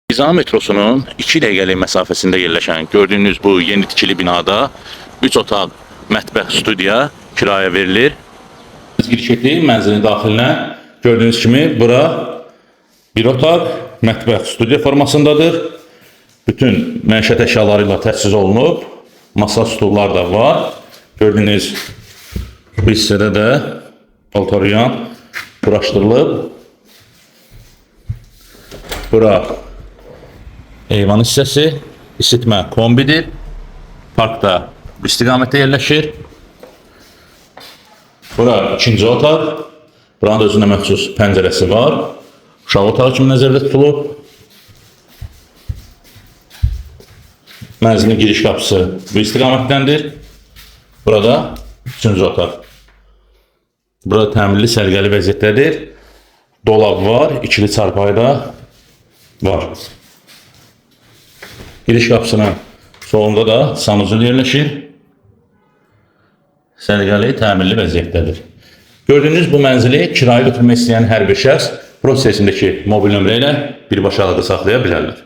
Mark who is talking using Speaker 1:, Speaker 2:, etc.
Speaker 1: Nizami metrosunun 2 dəqiqəlik məsafəsində yerləşən gördüyünüz bu yeni tikili binada 3 otaq, mətbəx, studiya kirayə verilir. Biz giriş etdik mənzilin daxilinə. Gördüyünüz kimi bura bir otaq, mətbəx, studiya formasındadır. Bütün məişət əşyaları ilə təchiz olunub. Masa, stullar da var. Gördüyünüz bu hissədə də paltaryan quraşdırılıb. Bura eyvan hissəsi, isitmə kombidir. Parkda bu istiqamətdə yerləşir. Bura ikinci otaq. Buranın da özünə məxsus pəncərəsi var. Uşaq otağı kimi nəzərdə tutulub. Mənzilin giriş qapısı bu istiqamətdəndir. Burada üçüncü otaq. Burada təmirli, səliqəli vəziyyətdədir. Dolab var, ikili çarpayı da var. Giriş qapısının solunda da sanuzel yerləşir. Səliqəli, təmirli vəziyyətdədir. Gördüyünüz bu mənzili kirayə götürmək istəyən hər bir şəxs prosesindəki mobil nömrə ilə birbaşa əlaqə saxlaya bilərlər.